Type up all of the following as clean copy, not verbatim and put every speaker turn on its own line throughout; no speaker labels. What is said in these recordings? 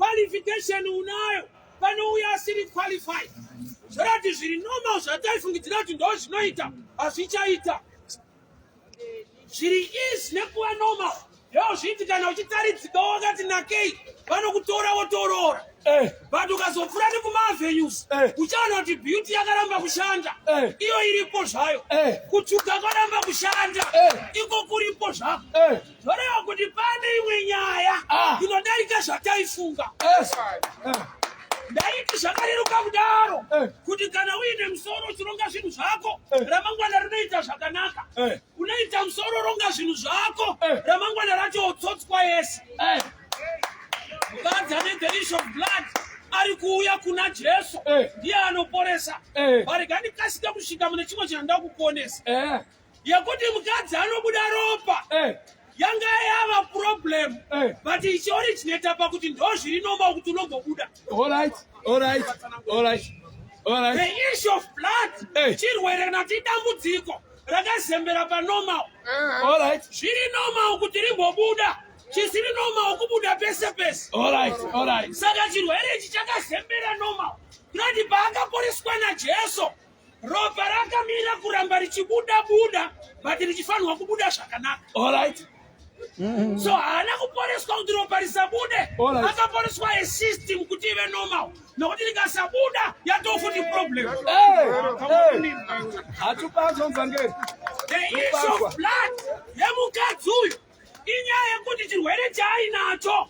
Qualification unayo, panouya asiri qualified. Zvorati zviri normal zvataifungidzira kuti ndo zvinoita hazvichaita. Zviri easy nekuva normal ndozviti kana uchitaridzika wakati nakei vanokutora wotoroora. But ukazopfuura nekumavenues uchaona kuti beauty yakaramba kushanda, iyo iripo zvayo. Kutsvuka kwaramba kushanda, iko kuripo zvako. Zvoreva kuti pane imwe nyaya inodarika zvataifunga. Ndaiti zvakareruka kudaro kuti kana uine musoro uchironga zvinhu zvako, ramangwana rinoita zvakanaka. Unoita musoro ronga zvinhu zvako, ramangwana racho otsotswa yese. Mukadzi ane the issue of blood ari kuuya kuna Jesu, ndiye anoporesa. Varega ndikasike kusvika mune chimwe chinhu ndoda kukuonesa. Yekuti mukadzi anobuda ropa yanga yava problem, but ichioriginata pakuti ndo zviri normal kuti unombobuda.
All right.
The issue of blood chirwere kana kuti dambudziko rakazembera panormal. Zviri normal kuti rimbobuda, chisiri normal kubuda pese pese.
All right.
Saka chirwere ichi chakazembera normal, kunoti paakaporeswa naJesu ropa rakamira kuramba richibuda buda, but richifanirwa kubuda zvakanaka. So haana kuporeswa kuti ropa risabude. Akaporeswa esystem kuti ive normal, nokuti rikasabuda yatofuti problem.
Hey, hey. Hatupazwa, mvangeri.
The issue of blood yemukadzi uyu inyaya yekuti chirwere chaainacho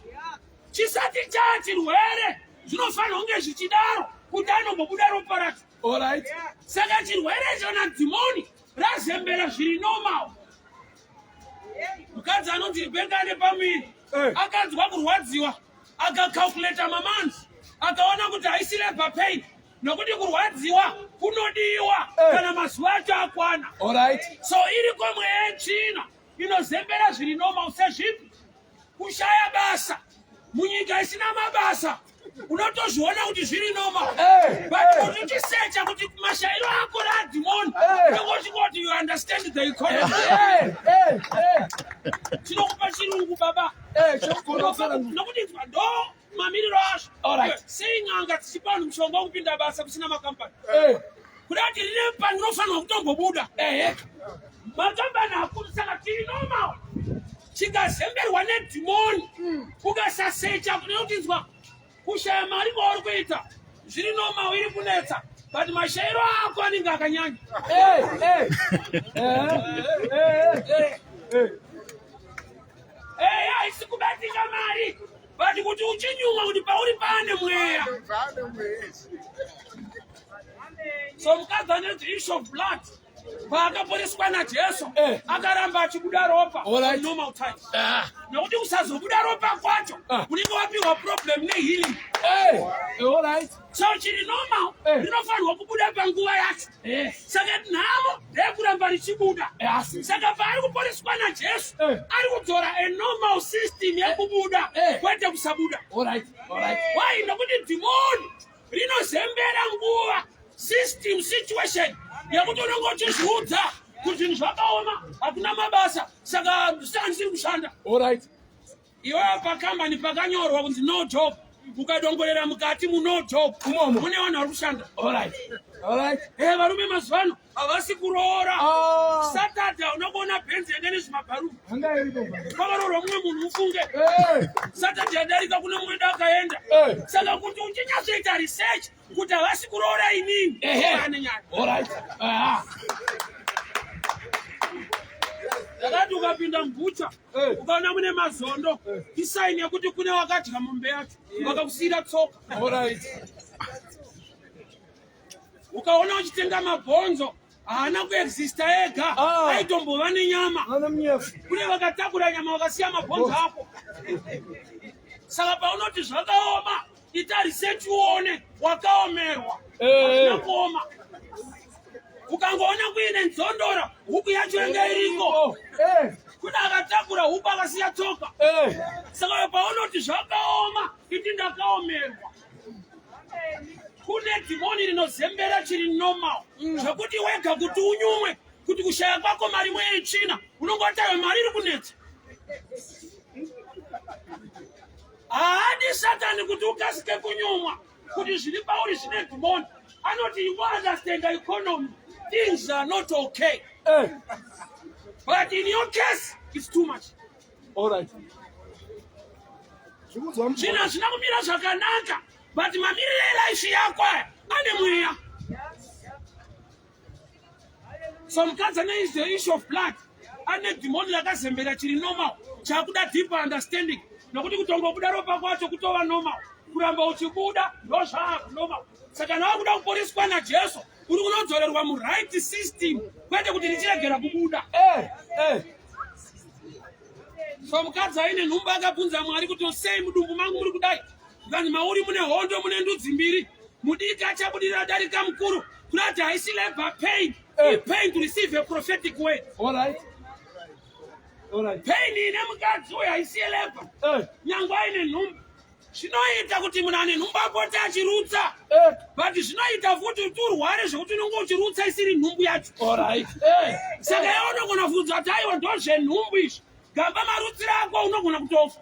chisati chaa chirwere zvinofanira kunge zvichidaro kuti anombobuda ropa racho. Saka chirwere icho nadhimoni razembera zviri normal. Mukadzi anonzi Rebeka ane pamuviri, akanzwa kurwadziwa, akacalculata mamonths, akaona kuti haisi labor pain, nokuti kurwadziwa kunodiwa kana mazuva acho akwana. So iriko mweya yetsvina inozembera zviri normal. Sezvipi? Kushaya basa. Munyika isina mabasa unotozviona kuti zviri normal, but kuti uchisecha kuti mashayiro ako raadhimoni, unenge you understand the economy.
Hey.
Tinokupa chirungu, baba.
Chokugona kutsanangura.
Nokuti nzwa, ndo mamiriro azvo. Sei n'anga dzichipa vanhu mushonga wekupinda basa kusina makambani? Kuda kuti rine pandinofanirwa kutombobuda makambani akuru. Saka tiri normal chikazemberwa nedhimoni, ukasasecha nekuti nzwa, kushaya mari kwauri kuita zviri normal, iri kunetsa, but mashayiro ako anenge akanyanya.
Hey.
Eya, haisi kubatika mari, but kuti uchinyumwa kuti pauri pane mweya. So mukadzi anonzi issue of blood paakaporeswa naJesu, akaramba achibuda ropa normal times, nokuti kusazobuda ropa kwacho unenge wapiwa problem nehealing. So chiri normal rinofanirwa kubuda panguva yacho. Saka nhamo ndeyekuramba richibuda.
Asi.
Saka paari kuporeswa naJesu, ari kudzora a normal system yekubuda, kwete kusabuda.
All right.
Why? Nokuti dhimoni rinozembera nguva, system, situation yekuti unenge uchizviudza kuti zvinhu zvakaoma, hakuna mabasa, saka ndisiri kushanda. Iwewe pakambani pakanyorwa kunzi "no job", ukadongorera mukati muno job
Umomo.
mune vanhu vari kushanda.
All right.
Varume mazuva ano havasi kuroora. Saturday unokuona bhenzi yanga nezvimabharumu.
Anga iripo, mvangeri.
Kwakaroorwa mumwe munhu, mufunge. Saturday yadarika kune mumwe akaenda. Saka kuti uchinyatsoita research kuti havasi kuroora inini, ane nyaya.
All right.
Ndakati ukapinda mubhucha, ukaona mune mazondo, isign yekuti kune wakadya mombe yacho vakakusiyira tsoka. Ukaona uchitenga mabhonzo, haana kuexista ega. Aitombova nenyama.
Vana munyefu.
Kune vakatakura nyama vakasiya mabhonzo ako. Saka paunoti zvakaoma, ita research uone wakaomerwa. Hazvina kuoma. Ukangoona kuine nzondora, huku yacho yanga iriko. Kune akatakura huku akasiya tsoka. Saka paunoti zvakaoma, iti ndakaomerwa. Kune dhimoni rinozembera chiri normal, zvekuti wega kuti unyumwe kuti kushaya kwako mari mweya yetsvina, unongoti, "Aiwa, mari iri kunetsa." Haadi Satani kuti ukasike kunyumwa kuti zviri pauri zvine dhimoni. Anoti you understand the economy, things are not okay. But in your case, it's too much.
All right.
Zvinhu hazvina kumira zvakanaka, but mamiriro elife yako aya ane mweya. So mukadzi ane the issue of blood, ane dhimoni rakazembera chiri normal, chakuda deeper understanding, nokuti kutongobuda ropa kwacho kutova normal, kuramba uchibuda ndozvaaku normal. Saka kana wakuda kuporeswa naJesu, uri kunodzorerwa muright system, kwete kuti richiregera kubuda. So mukadzi aine nhumbu akabvunza Mwari kuti sei mudumbu mangu muri kudai, vanhu mauri mune hondo, mune ndudzi mbiri, mudiki achabudirira darika mukuru. Kurati haisi labor pain, pain to receive a prophetic word.
All right. All right.
Pain ine mukadzi uyu haisi yelabor, nyangwe aine nhumbu. Zvinoita kuti munhu ane nhumbu apote achirutsa, but zvinoita futi kuti urware zvekuti unenge uchirutsa isiri nhumbu yacho.
All right.
Saka iwe unogona kubvunza kuti aiwa ndozvenhumbu izvi, gamba marutsiro ako unogona kutofa.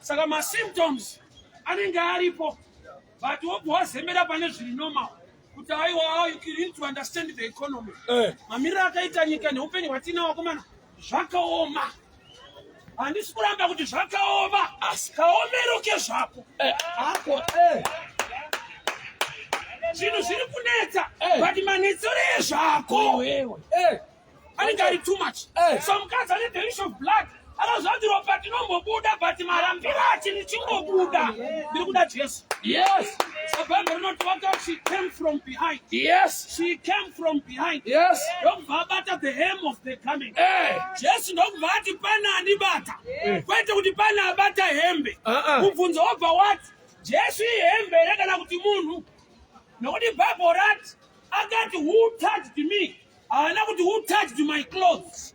Saka masymptoms anenge aripo, but wobva wazembera pane zviri normal kuti aiwa, you need to understand the economy. Mamiriro akaita nyika neupenyu hwatinawo vakomana zvakaoma. Handisi kuramba kuti zvakaoma, asi kaomero kezvako ako zvinhu zviri kunetsa, but manetsero ezvako anenge ari too much. So mukadzi ane the issue of blood akaziva kuti ropa tinombobuda, but marambiro achi richingobuda, ndiri kuda Jesu. So Bible rinoti waka she came from behind. She came from behind. Ndokubva abata the hem of the garment. Jesu ndokubva ati pane andibata, kwete kuti pane abata hembe. Mubvunzo wobva wati Jesu ihembe here kana kuti munhu? Nokuti Bible rati akati, "Who touched me?" Haana kuti, "Who touched my clothes?"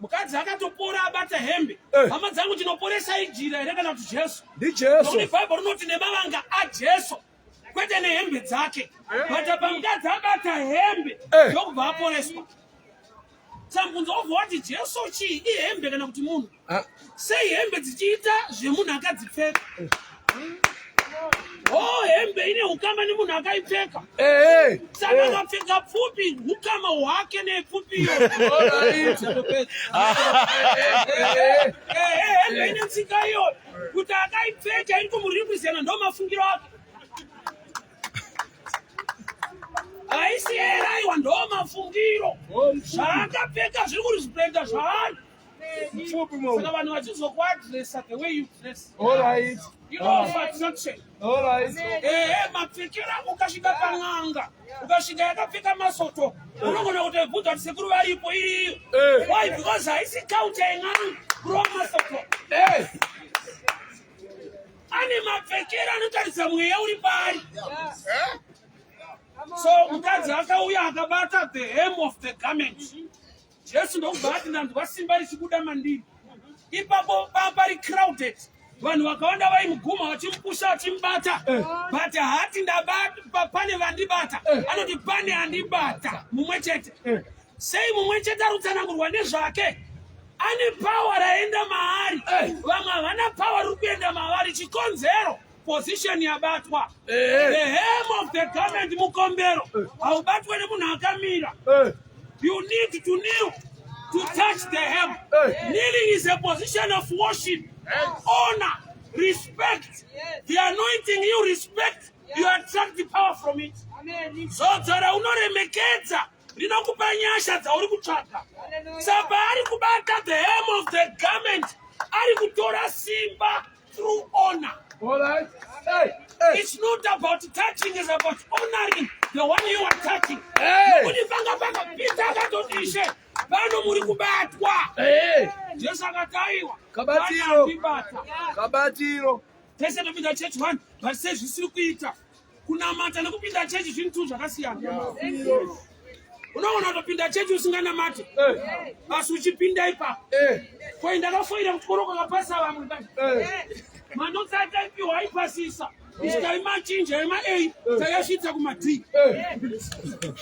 Mukadzi akatopora abata hembe. Hama dzangu, tinoporesa ijira here kana kuti Jesu?
NdiJesu.
Nokuti Bhaibheri rinoti nemavanga aJesu, kwete nehembe dzake. But apa mukadzi abata hembe, ndokubva aporeswa. Samubvunzo wobva wati Jesu chii, ihembe kana kuti munhu? Sei hembe dzichiita zvemunhu akadzipfeka? O hembe ine ukama nemunhu akaipfeka. Saka akapfeka pfupi, ukama hwake nepfupiyo.
All right.
Hembe ine tsika iyoyo kuti akaipfeka iri kumurepresenta, ndo mafungiro ake. Haisi eraiwa, ndo mafungiro, zvaakapfeka zviri kurepresenta zvaari.
Mfupi mo.
Saka vanhu vachizokuadresa the way you dress,
All right.
Of attraction.
All right.
Ehe, mapfekero ako, ukasvika pan'anga, ukasvika yakapfeka masoto, unogona kutobvunza kuti sekuru varipo iriyo. Why? Because haisi culture yen'anga kurova masoto. Ane mapfekero anotaridza mweya uri paari. So mukadzi akauya akabata the hem of the garment, Jesu ndokubva ati, "Ndanzwa simba richibuda mandiri." Ipapo pari crowded, vanhu vakawanda vaimuguma vachimupusha, vachimubata, but haati pane vandibata. Anoti pane andibata mumwe chete. Sei mumwe chete ari kutsanangurwa nezvake? Ane power raenda maari. Vamwe havana power riri kuenda mavari. Chikonzero, position yabatwa. The hem of the garment, mukombero haubatwe nemunhu akamira. You need to kneel to touch the hem. Kneeling is a position of worship, honor, respect. The anointing you respect, you attract the power from it. Zodzo raunoremekedza rinokupa nyasha dzauri kutsvaga. Saka ari kubata the hem of the garment, ari kutora simba through honor.
All right. Hey. Hey.
It's not about touching, it's about honoring the one you are touching.
Hey.
Kuti panga panga Peter akatoti, "Ishe, pano muri kubatwa." Jesu akati, "Aiwa,
Kabatiro.
ndibata."
Kabatiro.
Tese topinda church one, but sei zvisiri kuita? Kunamata nekupinda chechi zvinhu tu zvakasiyana. Unoona kutopinda chechi usinganamati, asi uchipinda ipapo. Koi ndakafoira kuchikoro kwakapasa vamwe kai. Manotsi ataipiwa aipasisa, isu taimachinja ema A tayasvitsa kuma D.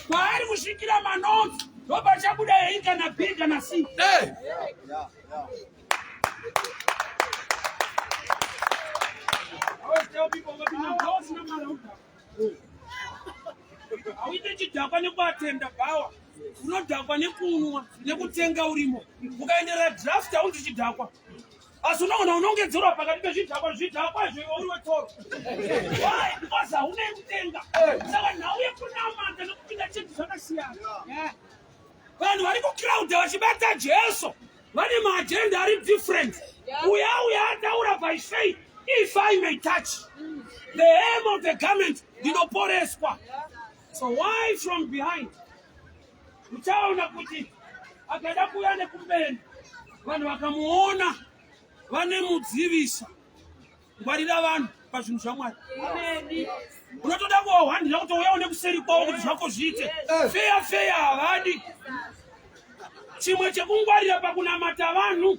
Kwaari kusvikira manotsi. Ndopachabuda A kana B kana C.
Hey.
I always tell people vakapinda bhawa usina mari haudhakwa. Hauite chidhakwa nekuatenda bhawa. Unodhakwa nekunwa nekutenga urimo. Ukaenderera draft haunzi chidhakwa. Asi unoona unongedzerwa pakati pezvidhakwa zvidhakwa izvo iwe uri wetoro. Why? Because hauna yekutenga. Saka nhau yekunamata nekupinda chechi zvakasiyana. Vanhu vari kucrowda vachibata Jesu vane maagenda ari different. Uya uya ataura by faith, if I may touch the hem of the garment, ndinoporeswa. So why from behind? Uchaona kuti akada kuuya nekumberi, vanhu vakamuona vanemudzivisa. Ngwarira vanhu pazvinhu zvaMwari. Unotoda kuvahwandira kuti uyawo nekuseri kwavo kuti zvako zviite feya feya, havadi. Chimwe chekungwarira pakunamata vanhu,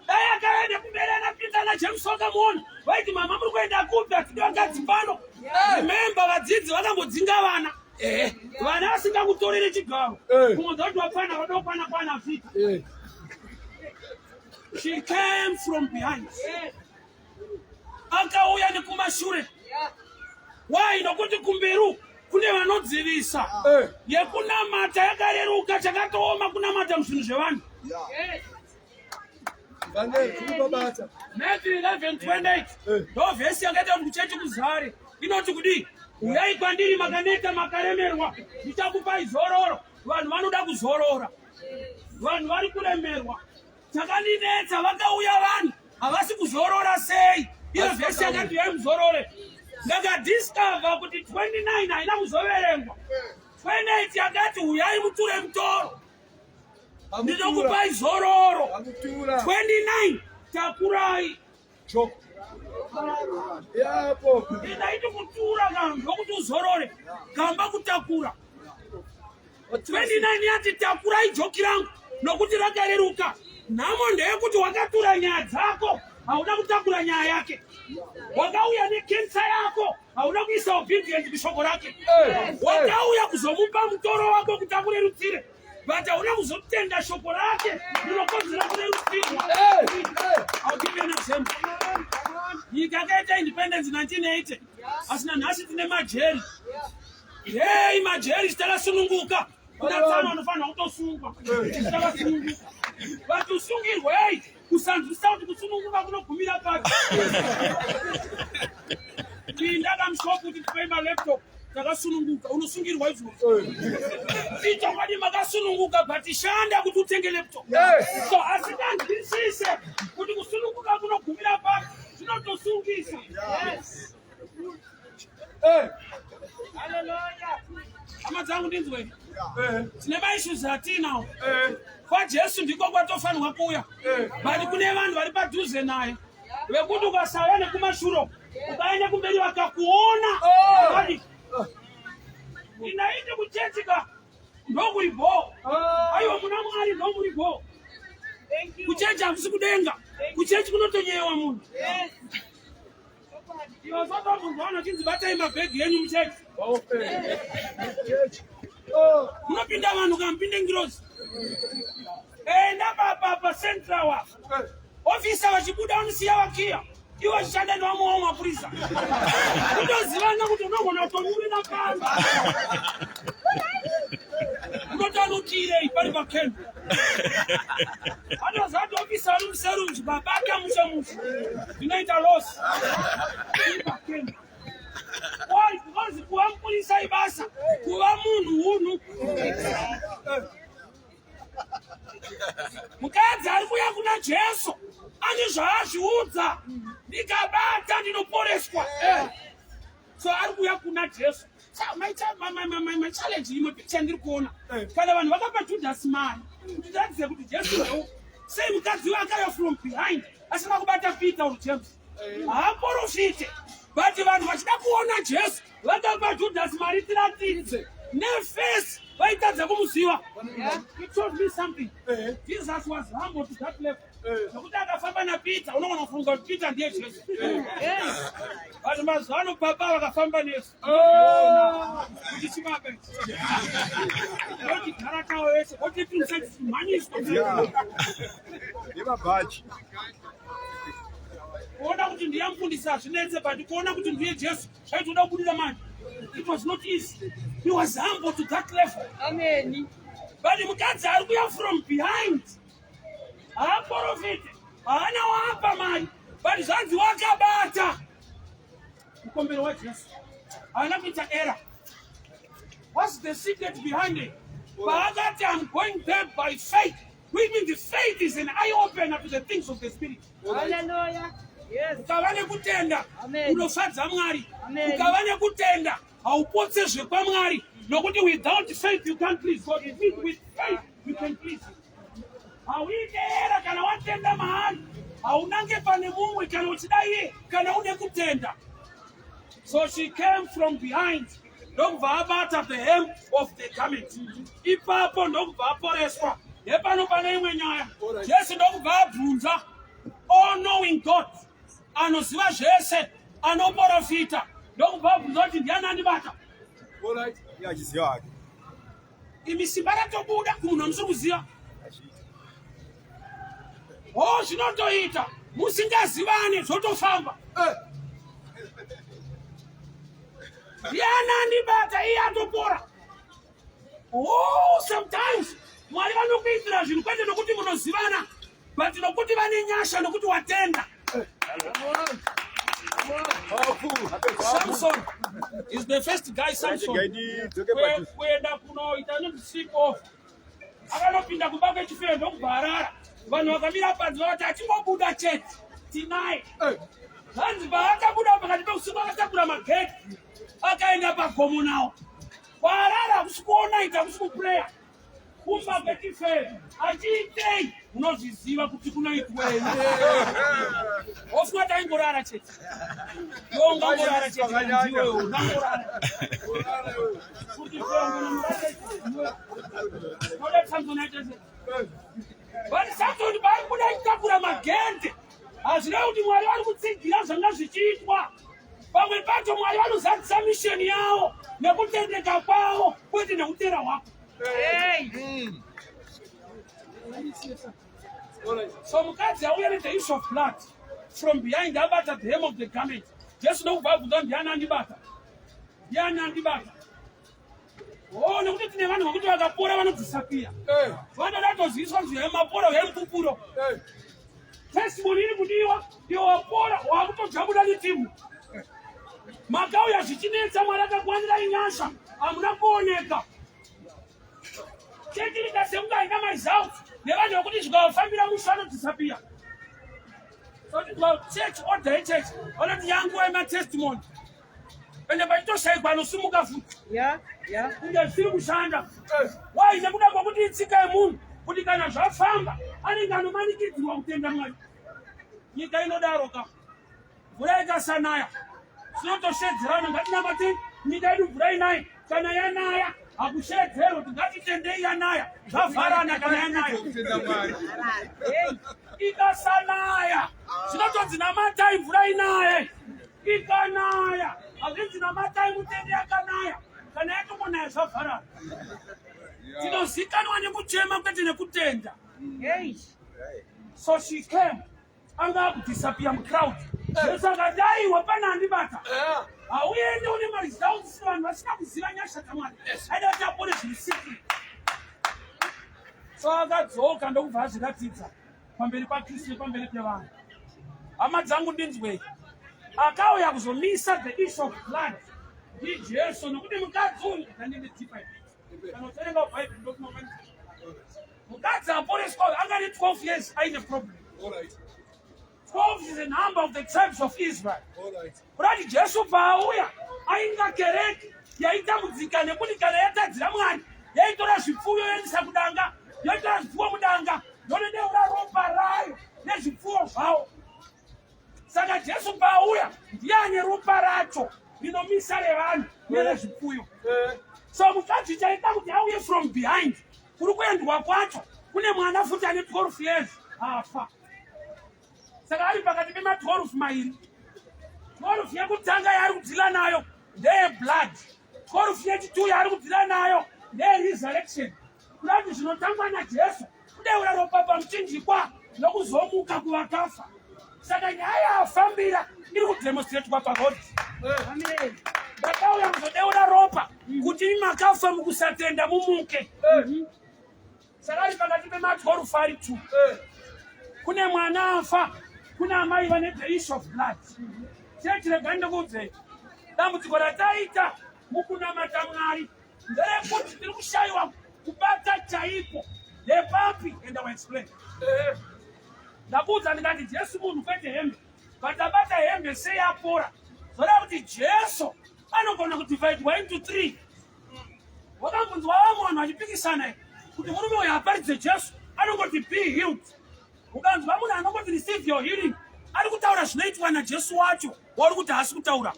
dai akauya nekumberi ana Peter naJames vakamuona, vaiti, "Mama, muri kuenda kupi? Hatidi vakadzi pano." Remember, vadzidzi vakambodzinga vana, vana vasingakutorere chigaro. Kumwe dzati vapfana vadokwana kwana Afrika. She came from behind, akauya nekumashure. Why? Nokuti kumberu kune vanodzivisa. Yekunamata yakareruka, chakatooma kunamata muzvinhu zvevanhu.
Vangeri kuribabata.
Matthew 11:28 ndo vhesi yakaita kuti kuchechi kuzare. Inoti kudii? "Uyai kwandiri makaneta, makaremerwa, ndichakupai zororo." Vanhu vanoda kuzorora, vanhu vari kuremerwa. Chakandinetsa, vakauya vanhu havasi kuzorora. Sei iyo vhesi yakati uyai muzorore? Ndakadiscover kuti 29 haina kuzoverengwa. 28 yakati, "Uyai muture mutoro, ndinokupai zororo."
Amutura.
29, takurai.
Joko. Yapo.
Indaiti kutura kana ndokuti uzorore, kamba kutakura. 29 yati, "Takurai joki rangu nokuti rakareruka." Nhamo ndeyekuti wakatura nyaya dzako, hauna kutakura nyaya yake. Wakauya nekensa yako, hauna kuisa obedience kushoko rake. Wakauya kuzomupa mutoro wako kuti akurerutsire, but hauna kuzotenda shoko rake rinokonzera kurerutsirwa. I'll give you an example. Nyika yakaita independence 1980, asi nanhasi tine majeri. Hei, majeri, takasununguka. Kuna tsano vanofanira kutosungwa. Takasununguka, but usungirwei kusanzwisa kuti kusununguka kunogumira papi? Pinda kamushopu kuti tipei malaptop, takasununguka. Unosungirwa izvozvo. Ichokwadi makasununguka, but shanda kuti utenge laptop. So asinganzwisise kuti kusununguka kunogumira papi, zvinotosungisa. Hama dzangu, ndinzwei. Tine maissues atinawo. KwaJesu ndiko kwatofanirwa kuuya, but kune vanhu vari padhuze naye vekuti ukasauya nekumashuro, ukaenda kumberi vakakuona. Vadi inaiti kuchechika ndokuri bho. Aiwa, muna Mwari ndomuri bho. Kuchechi hakusi kudenga, kuchechi kunotonyewa munhu. Iwazoto munhu anochinzi, "Batai mabhegi enyu muchechi." Munopinda vanhu kamupinde ngirozi. Enda pacentral wa ofisa, vachibuda vanosiya vakiya, ivo vachishanda nevamwe wavo mapurisa. Kutozivana kuti unogona kutonurira pano, unotanukirei pari pakembe. Anoziva kuti ofisa vari muserunji, babata mushe mushe, zvinoita loss iri pakembe. Why? Because kuva mupurisa ibasa, kuva munhu hunhu. Mukadzi ari kuuya kuna Jesu ane zvaazviudza: "Ndikabata ndinoporeswa." So ari kuuya kuna Jesu. My challenge, imwe picture ndiri kuona, kana vanhu vakapa Judhasi mari kuti tiratidze kuti Jesu ndeu sei, mukadzi uyo akauya from behind asina kubata Peter or James, haaprofite, but vanhu vachida kuona Jesu vakapa Judhasi mari, tiratidze. Neface vaitadza kumuziva. It told me something. Jesus was humble to that level. Nokuti akafamba naPeter, unogona kufunga kuti Peter ndiye Jesu. But mazuva ano papa vakafamba nesu. Kuti chibaba ichi. Votigara tawo yese, votipinza mhanyiswa.
Nemabhachi.
Kuona kuti ndiye mufundisi hazvinetse, but kuona kuti ndiye Jesu zvaitoda kubudira manje. It was not easy. He was humble to that level.
Amen.
But mukadzi ari kuya from behind, haaprofite, haana waapa mari, but zvanzi wakabata mukombero waJesu, haana kuita error. What's the secret behind it? Paakati, "I'm going there by faith," which means the faith is an eye opener to the things of the spirit.
Hallelujah. Yes.
Ukava nekutenda,
Amen.
unofadza Mwari.
Amen.
Ukava nekutenda, haupotse zvekwamwari, nokuti without faith you can't please God. It means with faith you can please him. Hauite error kana watenda maari, haunange pane mumwe kana uchida iye, kana une kutenda. So she came from behind, ndokubva abata the hem of the garment. Ipapo ndokubva aporeswa. Hepano pane imwe nyaya. Jesu ndokubva abvunza, all knowing God, anoziva zvese, anoprofita, ndokubva abvunza kuti, "Ndiani andibata?"
Iye achiziva hake.
Imi, simba ratobuda kumunhu amusiri kuziva. O, zvinotoita musingazivane, zvotofamba. Ndiani andibata? Iye atopora. Oh, sometimes Mwari vanokuitira zvinhu kwete nokuti munozivana, but nokuti vane nyasha, nokuti watenda. Samson is the first guy, Samson,
Gaididzoke padhuze.
Kuenda kunoita inonzi sleep off. Akanopinda kumba kwechifeve, ndokubva arara. Vanhu vakamira panze, vakati, "Achingobuda chete, tinaye." Hanzi paakabuda pakati peusiku, akatakura mageti, akaenda pagomo nawo. Kwaarara hakusi kuonaita, hakusi kupreya, kumba kwechifeve. Achiitei? Munozviziva kuti kunoitwei. Ofunga taingorara chete. Iwe ungangorara chete, ndiwe ungangorara kuti iwe Samson aita sei? But Samson paari kuda achitakura magende, hazvirevi kuti Mwari vari kutsigira zvanga zvichiitwa. Pamwe pacho Mwari vanozadzisa mission yavo nekutendeka kwavo, kwete nekutera hwako.
Hey.
So mukadzi auya nethe issue of blood from behind, abata the hem of the garment. Jesu ndokubva abvunza, "Ndiani andibata? Ndiani andibata?" O, nekuti tine vanhu vokuti vakapora vanodisappear. Vanoda kutoziviswa kuti mapora hemupupuro, testimony iri kudiwa. Iwe wapora, wakutojabuda netimu. Makauya zvichinetsa, Mwari akakuwanirai nyasha, hamuna kuoneka. Chechi rikasemuka haina maresults nevanhu vekuti zvikavafambira mushe vanodisappear. Church order yechechi vanoti yanguva yematestimony, ende pachitoshayikwa anosimuka futi kunge zvisiri kushanda. Wai? Nekuda kwekuti itsika yemunhu kuti kana zvafamba anenge anomanikidzirwa kutenda Mwari. Nyika inodaro ka, mvura ikasanaya tinotoshedzerana, "Ngatinamate nyika yedu mvura inaye." Kana yanaya hakushedzerwa kuti ngatitendei yanaya, zvavharana kana yanaya.
Hey.
Ikasanaya zvinotonzi namatai mvura inaye. Ikanaya hazvinzi namatai mutende yakanaya. Kana yatongonaya zvavharana. Tinozikanwa nekuchema, kwete nekutenda.
Hey.
So she came, anga akudisappear mucrowd. Jesu akati, "Aiwa, pana andibata." Hauende une maresults vanhu vasina kuziva nyasha dzaMwari. Aida kuti apone zviri secret. So akadzoka, ndokubva azviratidza pamberi paKristu nepamberi pevanhu. Hama dzangu, ndinzwei. Akauya kuzomisa the issue of blood ndiJesu, nokuti mukadzi uyu, ndanende deeper a bit, kana uchiverenga Bhaibheri ndokumamanisa. Mukadzi aporeswa anga ane 12 years aine problem. 12 is the number of the tribes of Israel. Kurati Jesu paauya, ainga kereke yaitambudzika nekuti kana yatadzira Mwari, yaitora zvipfuyo yoendesa kudanga, yotora zvipfuwo mudanga, yonodeura ropa rayo nezvipfuwo zvavo. Saka Jesu paauya, ndiye ane ropa racho rinomisa revanhu nerezvipfuyo. So mukadzi chaita kuti auye from behind, kuri kuendwa kwacho kune mwana futi ane 12 years afa. Saka ari pakati pema 12 mairi. 12 yekutanga yaari kudhila nayo ndeye blood. 12 yechitu yaari kudhila nayo ndeye resurrection. Kurati zvinotangwa naJesu kudeura ropa pamuchinjikwa nokuzomuka kuvakafa. Saka nyaya yaafambira iri kudemonstratwa paroad.
Amen.
Ndakauya kuzodeura ropa kuti imi makafa mukusatenda mumuke. Saka ari pakati pema12 ari 2. Kune mwana afa, kuna amai vane the issue of blood. Chechi, regai ndikuudzei, dambudziko rataita mukunamata Mwari nderekuti tiri kushayiwa kubata chaipo ndepapi, and I will explain. Ndakuudza ndikati Jesu munhu kwete hembe, but abata hembe sei apora, zvoreva kuti Jesu anogona kudividwa into three. Wakambonzwa vamwe vanhu vachipikisana here kuti murume uyu aparidze Jesu anongoti "Be healed"? Ukanzwa munhu anongoti "Receive your healing", ari kutaura zvinoitwa naJesu wacho wauri kuti haasi kutaura.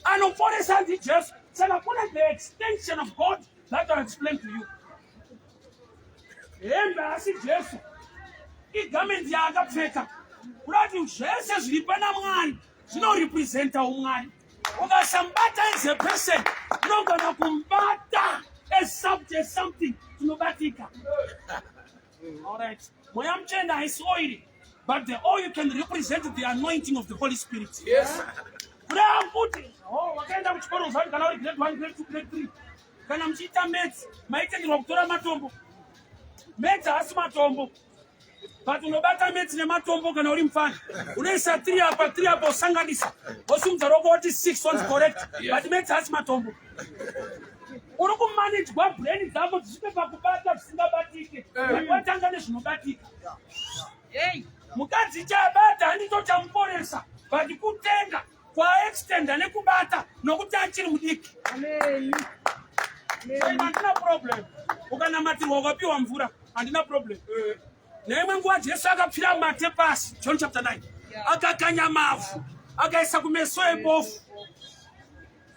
Anoporesa ndiJesu. Saka kune the extension of God that I'll explain to you. Hembe asi Jesu igarment yaakapfeka, kuda kuti zvese zviri pana Mwari zvinorepresenta umwari. Ukasambata as a person, unogona kumubata as subject, something chinobatika. Alright, Mweya Mutsvene haisi oil, but the oil can represent the anointing of the Holy Spirit. Kureva kuti, oh, wakaenda kuchikoro uzati kana uri grade 1, grade 2, grade 3, kana muchiita maths, maitenderwa kutora matombo. Maths haasi matombo, but unobata maths nematombo. Kana uri mufana, unoisa 3 apa, 3 apa, usanganisa, wosimudza roko, woti 6, one's correct. But maths haasi matombo. Uri kumanijwa brain dzako dzisvike pakubata zvisingabatike, but watanga nezvinobatika.
Hey.
Mukadzi chabata handicho chamuporesa, but kutenda kwaextenda nekubata nokuti achiri mudiki.
Amen.
Saka handina problem ukanamatirwa ukapiwa mvura, handina problem. Neimwe nguva Jesu akapfira mate pasi, John chapter 9, akakanya mavhu, akaisa kumeso ebofu,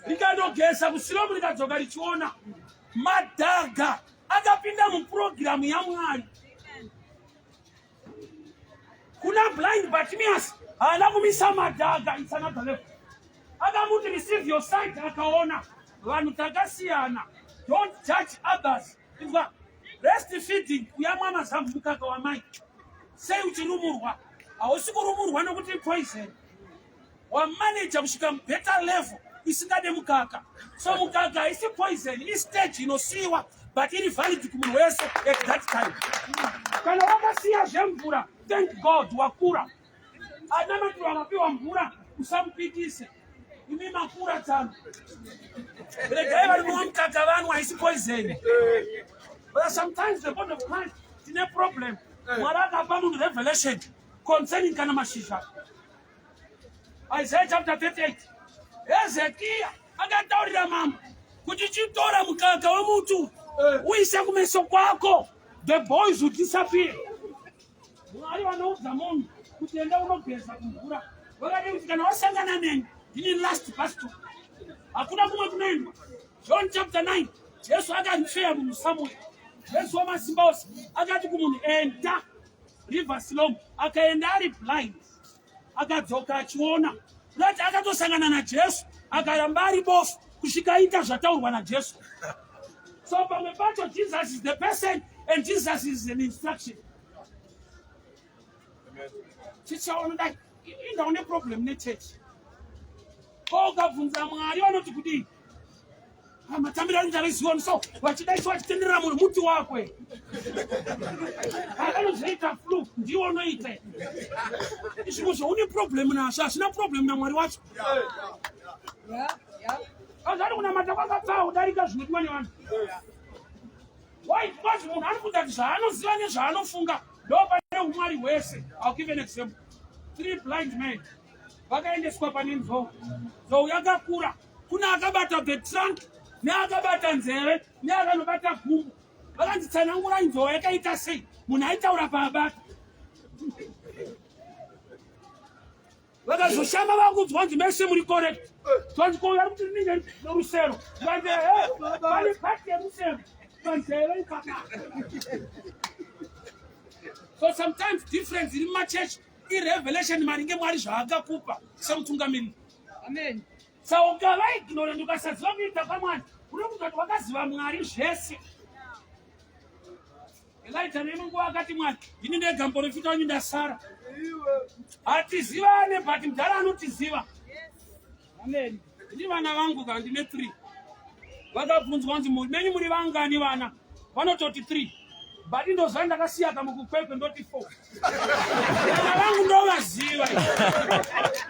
rikandogeza kuSilomu, rikadzoka richiona. Madhaga akapinda mupurogiramu yaMwari. Kuna blind Bartimaeus haana kumisa madhaga, it's another level. Akamuti, "Receive your sight," akaona. Vanhu takasiyana, don't judge others. Inzwa, breast feeding, kuyamwa mazamu, mukaka wamai, sei uchirumurwa? Hausi kurumurwa nokuti poison. Wamaneja kusvika mubetter level isingade mukaka. So mukaka haisi poison, istage inosiyiwa, but iri valid kumunhu wese at that time. Kana wakasiya zvemvura, thank God wakura. Anamatiro akapiwa mvura, usamupikise. Imi makura tsano, regai vari kunwa mukaka vanwa, haisi poison. But sometimes the body of Christ tine problem. Mwari akapa munhu revelation concerning kana mashizha, Isaiah chapter 38, Hezekiya akataurira mambo kuti chitora mukaka wemuti uise kumeso kwako, the boils will disappear. Mwari vanoudza munhu kuti enda unogeza kumvura, vakati kuti kana wasangana neni, ndini last pastor, hakuna kumwe kunoendwa. John chapter 9, Jesu akarifeya munhu somewhere. Jesu wamasimba ose akati kumunhu, "Enda River Siloam." Akaenda ari blind, akadzoka achiona. Kuti akatosangana naJesu, akaramba ari bofu kusvika aita zvataurwa naJesu. So pamwe pacho Jesus is the person and Jesus is an instruction. Tichaona dai indaune problem nechechi ko ukabvunza Mwari vanoti kudii? Ah, matambiro anoita veZion so vachidai so, vachitenderera munhu muti wakwe akanozoita flu, ndiwo unoita zvimwe zvaune problem nazvo, hazvina problem naMwari wacho. Azvari kunamata kwakapfaa kudarika zvinodiwa nevanhu. Why? Because munhu anofunga kuti zvaanoziva nezvaanofunga ndo pane umwari hwese. I'll give an example. Three blind men vakaendeswa pane nzou. Nzou yakakura. Kuna akabata the trunk, neakabata nzeve, neakanobata gumbo. Vakanzi, "Tsanangurai nzou yakaita sei." Munhu aitaura paabata. Vakazoshama vakudzwa kunzi mese muri correct. Zvanzi ko vari kuti rinenge nerusero. Vanzi vane pati yerusero. Panzeve ipapa. So sometimes difference iri mumachechi irevelation maringe Mwari zvaakakupa semutungamiriri.
Amen.
Saka ukava ignorant ukasaziva kuita kwaMwari, unofunga kuti wakaziva Mwari zvese. Elijah neimwe nguva akati Mwari, ndini ndega muprofita wenyu ndasara. Hatizivane but mudhara anotiziva.
Amen.
Ndini vana vangu kana ndine 3. Vakabvunzwa kunzi menyu muri vangani vana? Vanototi 3. But ndoziva ndakasiya kamwe kukwekwe ndoti 4. Vana vangu ndovaziva.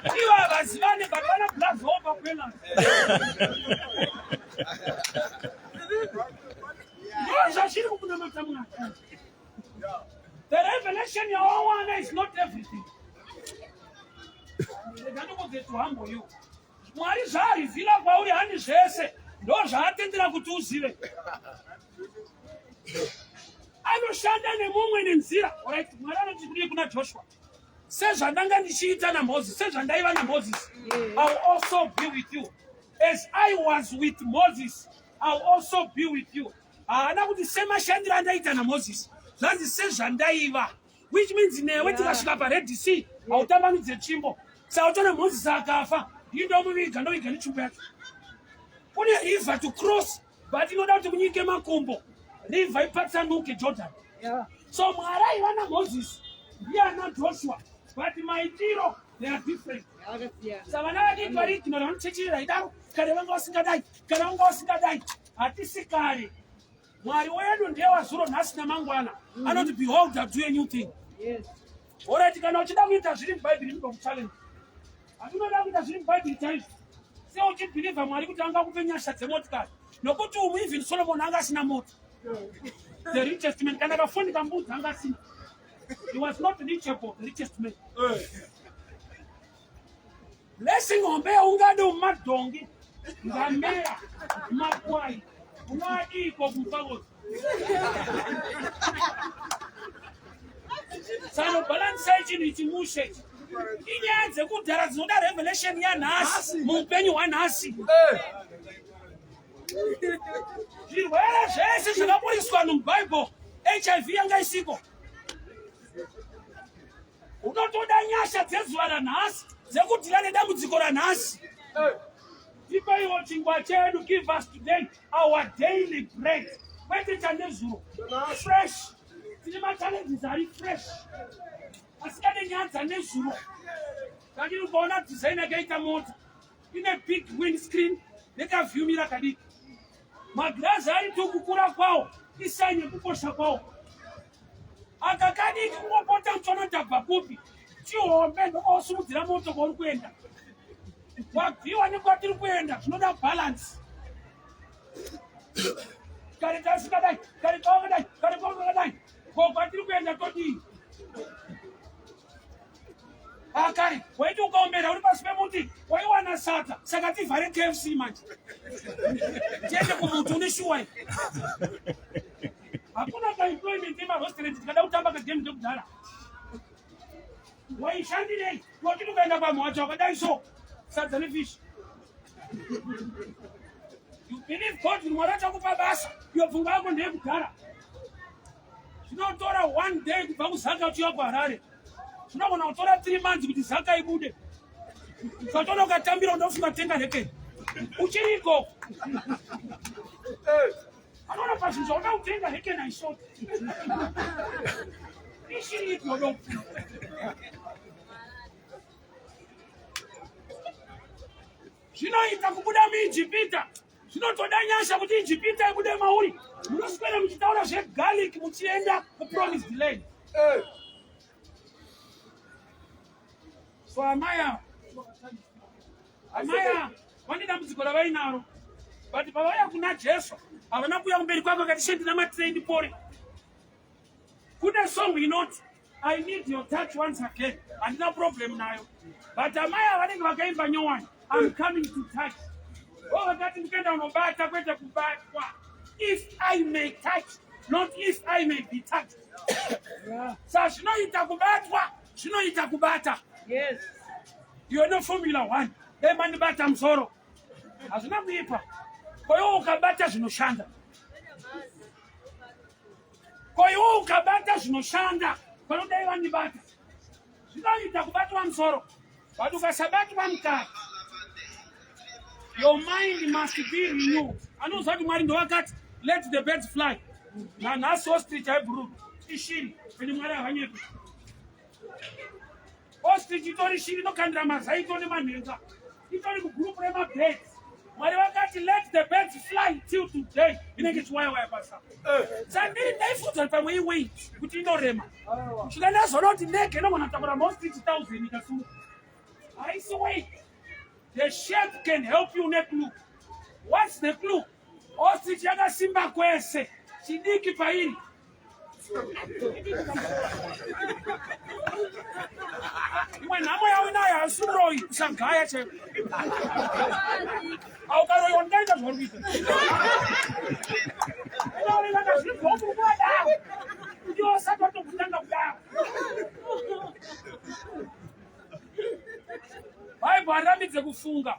Ivo havazivane but vana blazopa kwena. Ndozvazviri kukunamata Mwari. The revelation yawawana is not everything. Rega ndikudze to humble you. Mwari zvaarivhila kwauri hani zvese ndozvaatendera kuti uzive. Anoshanda nemumwe nenzira. Alright, Mwari anoti kudii kuna Joshua? Sezvandanga ndichiita naMoses, sezvandaiva naMoses, I will also be with you. As I was with Moses, I will also be with you. Haana kuti semashandiro andaita naMoses, zvanzi sezvandaiva, which means newe tikasvika paRed Sea hautambanudze tsvimbo. Saka utoona Moses akafa, ndini ndomuviga, ndoviga netsvimbo yacho. Kune river to cross, but inoda kuti munyike makumbo, river ipatsanuke Jordan.
Yeah.
So Mwari aiva naMoses ndiye ana Joshua, but maitiro they are different.
Yakasiyana.
Saka vana vadiki vari ignorant vanochecherera idaro, kare vanga vasingadai, kare vanga vasingadai. Hatisi kare. Mwari wedu ndiye wazuro nhasi namangwana. Anoti behold I do a new thing.
Yes.
Alright, kana uchida kuita zviri muBhaibheri ndinokuchallenge. Hatinoda kuita zviri muBhaibheri chaizvo. Se uchibhilivha Mwari kuti angakupe nyasha dzemotikari. Nokuti umu even Solomon anga asina mota. The richest man, kana kafoni kambudzi anga asina. He was not reachable, the richest man. Blessing hombe yaungade mumadhongi, ngamera, makwai, unoadiko kumfakozi. Sanobhalansai chinhu ichi mushe ichi. Inyaya dzekudhara dzinoda revelation yanhasi muupenyu hwanhasi. Zvirwere zvese zvakaburiswa muBible, HIV yanga isiko. Unotoda nyasha dzezuva ranhasi dzekudhira nedambudziko ranhasi. Tipeiwo chingwa chedu, give us today our daily bread. Kwete chanezuro, fresh. Tine machallenges ari fresh. Asikade nyaya dzanezuro. Kandiri kuona design yakaita mota. Ine big windscreen nekavyumira kadiki. Magirazi ari tu kukura kwawo isaini yekukosha kwawo. Aka kadiki kungopota uchiona tabva kupi. Chihombe ndokosimudzira moto kwauri kuenda. Wabviwa nekwatiri kuenda zvinoda balance. Kare tasikadai, kare kwakadai, kare kwakadai. Ko kwatiri kuenda todii? Akare waiti ukaombera uri pasi pemuti waiwana sadza, saka tivhare KFC manje. Tiende kumuti une shuwa iyi. Hakuna ka employment yemarestaurant tikada kutamba kagame kekudhara. Waishandirei? Wachiti ukaenda pamwacho wakadai so sadza nefish. You believe God kuti Mwari achakupa basa, iyo pfungwa yako ndeyekudhara. Zvinotora one day kubva kuZaka uchiuya kuHarare. Zvinogona kutora 3 months kuti Zaka ibude. Ukatoona ukatambira unofunga tenga rekeni. Uchiri ikoko. Anoona pazvinhu zvauda kutenga rekeni haisoti. Ishiri ipi yoda kutenga? Zvinoita kubuda muIjipita. Zvinotoda nyasha kuti Ijipita ibude mauri. Munoswera muchitaura zvegarlic muchienda kupromised land. So amaya vane dambudziko ravainaro, but pavauya kuna Jesu havana kuuya kumberi kwake vakati she ndinamatirei ndipore. Kune song inoti I need your touch once again. Handina problem nayo, but amai vanenge vakaimba nyowani, I'm coming to touch. Oh, vakati ndikuenda unobata kwete kubatwa. If I may touch, not if I may be touched. Sa zvinoita kubatwa, zvinoita kubata.
Yes.
Iyo no formula 1. Dai mandibata musoro. Hazvina kuipa. Ko iwe ukabata zvinoshanda. Ko iwe ukabata zvinoshanda, panodai vandibata. Zvinoita kubatwa musoro. But ukasabatwa mukati. Your mind must be renewed. Anoziva kuti Mwari ndowakati let the birds fly. Nanhasi ostrich haibhuruki. Ishiri. Ende Mwari havanyepi. Ostrich itori shiri inokandira mazai itori nemanhenga. Itori mugurupu remabirds. Mwari vakati let the birds fly till today. Inenge ichiwaya waya pasa. Sandiri ndaifunza kuti pamwe iweight kuti inorema. Svika ndazoona kuti ndege inogona kutakura maostrich 1000 ikasimuka. Haisi weight. The shape can help you neclue. What's the clue? Ostrich yakasimba kwese. Chidiki pairi. Imwe nhamo yaunayo hausi muroyi kusagaya chaivo. Aukaroyiwa ndingaita zvauri kuita. Inooneka zvibva uri kudaro. Ndiwo usati watokutanga kudaro. Bible harambidze kufunga.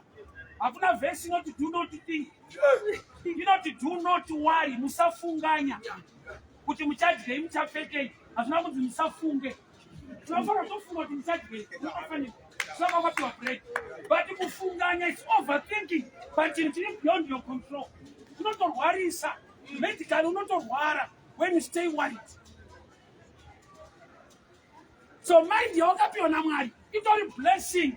Hakuna vhesi inoti do not think. Inoti do not worry, musafunganya. Kuti muchadyei muchapfekei. Hazvina kunzi musafunge. Tinofanira kutofunga kuti muchadyei. Unofanira. Saka wakapiwa break. But kufunganya is overthinking. But chinhu chiri beyond your control. Unotorwarisa. Medically unotorwara when you stay worried. So mind yawakapiwa naMwari itori blessing.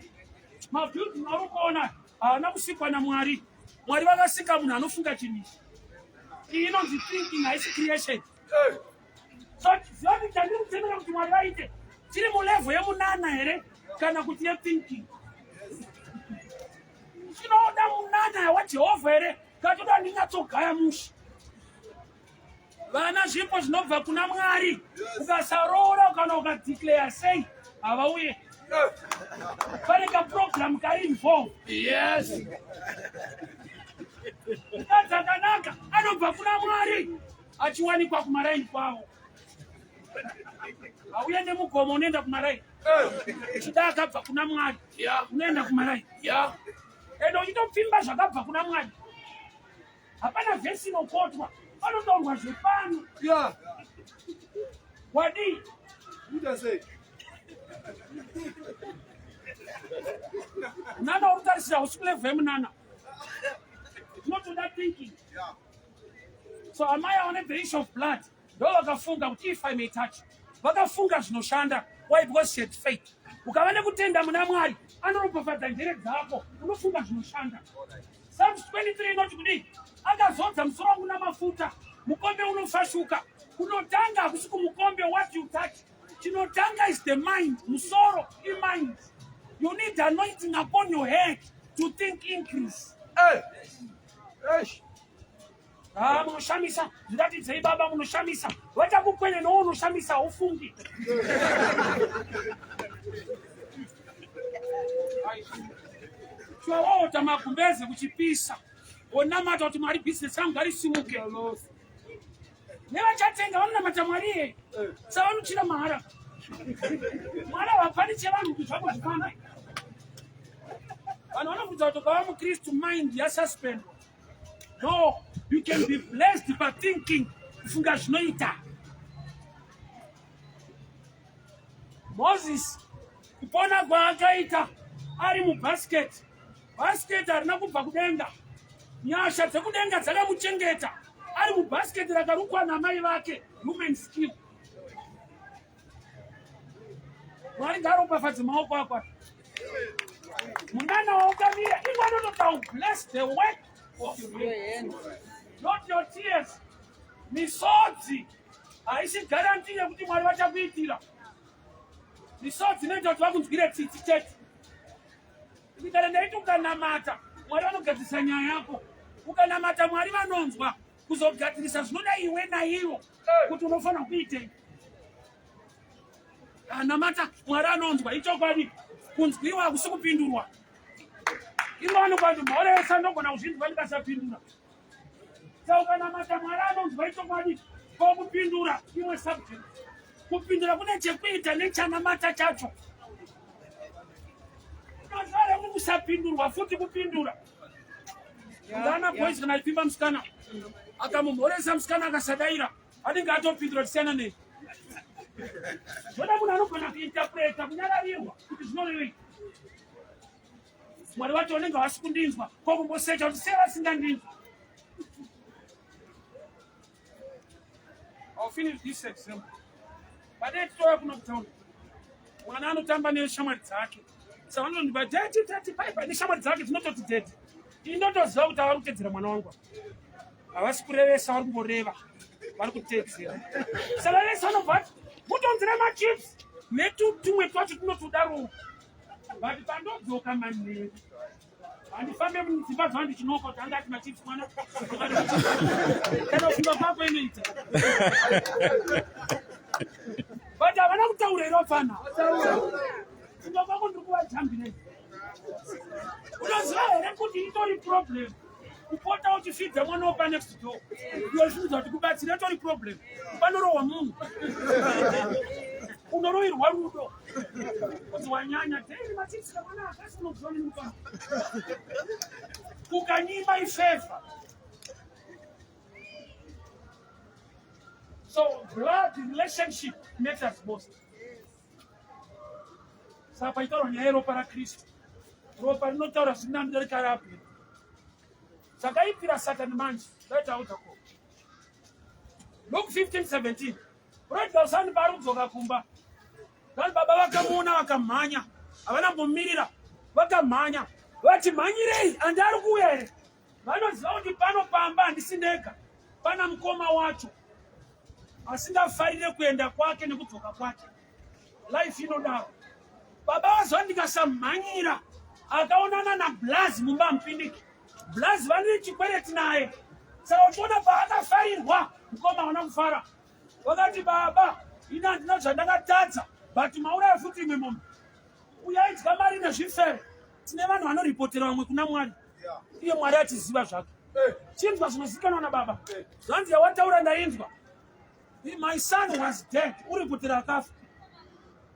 Mabuilding auri kuona haana kusikwa naMwari. Mwari vakasika munhu anofunga chinhu ichi. Iyi inonzi thinking haisi creation. So ziva kuti chandiri kutemera kuti Mwari vaite tiri mulevel yemunana here kana kuti yethinking. Tinoda munana waJehovha here kana toda ndinyatsogaya mushe. Vana zvipo zvinobva kuna Mwari. Ukasaroora kana ukadeclare sei havauye. Pane kaprogram kari involved.
Yes.
Mukadzi akanaka anobva kuna Mwari achiwanikwa kumaraini kwavo. Hauende mugomo unoenda kumaraini. Chida akabva kuna Mwari unoenda kumaraini. Ende uchitopfimba zvakabva kuna Mwari. Hapana vhesi inokotwa, panotaurwa zvepano. Wadii?
Kuita sei?
Munana uri kutarisira usiku level yemunana. Tinotoda thinking. So amai aone the issue of blood ndo vakafunga kuti if I may touch. Vakafunga zvinoshanda. Why? Because she had faith. Ukava nekutenda muna Mwari anoropafadza njere dzako unofunga zvinoshanda. Psalms 23 inoti kudii? Akazodza musoro wangu namafuta, mukombe unofashuka. Kunotanga hakusi kumukombe what you touch. Chinotanga is the mind. Musoro imind. You need anointing upon your head to think increase.
Hey. Eish.
Ah, munoshamisa zviratidzei baba munoshamisa vachakukwenya nowo unoshamisa haufungi. Chowaota magumbeze kuchipisa wonamata kuti Mwari bhizinesi rangu ngarisimuke. Nevachatenga vanonamata Mwari iyeye savanochira mahara. Mwari havapani chevanhu kuti zvako zvifambe. Vanhu vanobvunza kuti ukava muKristu mind yasuspendwa. No, you can be blessed by thinking kufunga zvinoita. Moses kupona kwaakaita ari mubasket, basket harina kubva kudenga, nyasha dzekudenga dzakamuchengeta ari mubasket rakarukwa namai vake, human skill. Mwari ngaaropafadze maoko ako. Munana waukamira iwe anotota bless the work of your hands, not your tears. Misodzi haisi guarantee yekuti Mwari vachakuitira. Misodzi inoita kuti vakunzwire tsitsi chete. Kana ndaiti ukanamata Mwari vanogadzirisa nyaya yako. Ukanamata Mwari vanonzwa kuzogadzirisa zvinoda iwe naivo kuti unofanira kuitei. Anamata Mwari anonzwa ichokwadi. Kunzwiwa hakusi kupindurwa. Ivo vanogona kuti mhoresa ndogona kuzvinzwa ndikasapindura. Saka ukanamata Mwari anonzwa ichokwadi. Ko kupindura imwe subject. Kupindura kune chekuita nechanamata chacho. Unoziva kuti kusapindurwa futi kupindura. Ngana boys kana achipimba musikana akamumhoresa musikana akasadaira anenge atopindura tisiyana nei. Zvoda munhu anogona kuinterpreta kunyararirwa kuti zvinorevei. Mwari wacho unenge havasi kundinzwa ko kumbosecha kuti sei vasingandinzwa. I'll finish this example. Padai titouya kuno kutaura. Mwana anotamba neshamwari dzake. Saka vanondipa deti deti pai neshamwari dzake dzinototi deti. Ini ndotoziva kuti avari kutedzera mwana wangu. Havasi kurevesa vari kungoreva. Vari kutedzera. Saka vese vanobva vati mutonzira machips netutumwe twacho tunotodaro. But pandodzoka manheru handifambe mudzimba dzangu ndichinoka kuti anga ati machips mwana kana kufunga kwako inoita but havana kutaura here vapfana funga kwako ndiri kuvajambirei unoziva here kuti itori problem kupota uchifidza mwana wopa next door iwe zvinudza kuti kubatsira itori problem panorohwa munhu unoroirwa rudo kuti wanyanya daily machips kamwana akasi unoziva nemupa ukanyima ifeva so blood relationship matters most saka paitaurwa nyaya yeropa rakristu ropa rinotaura zvinani darika rapi zvakaipira satani manje ndaitaudza ko Luke 15 17 Prodigal son paari kudzoka kumba Vanhu baba vakamuona vakamhanya, havana kumbomirira, vakamhanya vati mhanyirei, andi ari kuuya here? Vanoziva kuti pano pamba handisi ndega, pana mukoma wacho asingafarire kuenda kwake nekudzoka kwake. Life inodaro. Baba vaziva ndikasamhanyira, akaonana naBlazi mumba amupindiki. Blazi vane chikwereti naye, saka uchiona paakafarirwa mukoma haana kufara. Vakati baba, ini handina zvandakatadza but mauraya futi imwe mombe. Uyaidya mari nezvifeve. Tine vanhu vanoripotera vamwe kuna Mwari. Iye Mwari achiziva zvake. Eh. Chinzwa zvinozikanwa nababa. Eh. Zvanzi yawataura ndainzwa. My son was dead. Uripotera akafa.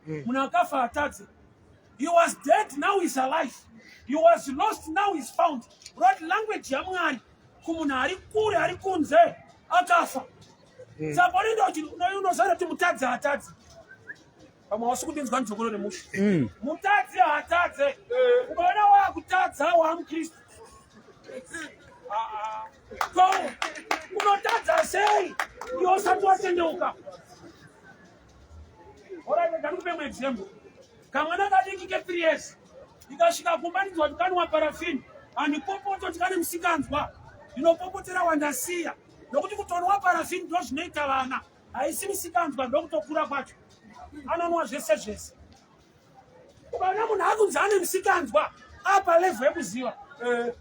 Eh. Munhu akafa atadze. He was dead, now he's alive. He was lost, now he's found. Right language yaMwari kumunhu ari kure ari kunze akafa. Mm. Saka unoenda kuti unoziva kuti mutadzi haatadzi. Pamwe hausi kundinzwa nzokoro remusha. Mm. Mutadzi haatadze. Eh. Ukaona wakutadza waamukristu. Ah, ah. Ko unotadza sei iwe usati watendeuka? Alright, ndikupe mwe example. Kamwana kadiki ke 3 years. Ndikasvika kumba ndinzwa kuti kanwa paraffin. Handipopoto kuti kane musikanzwa. Ndinopopotera wandasiya. Nokuti kutonwa paraffin ndozvinoita vana. Haisi misikanzwa ndokutokura kwacho. Anonwa zvese zvese. Ukaona munhu akunzi ane misikanzwa apa level yekuziva. Eh.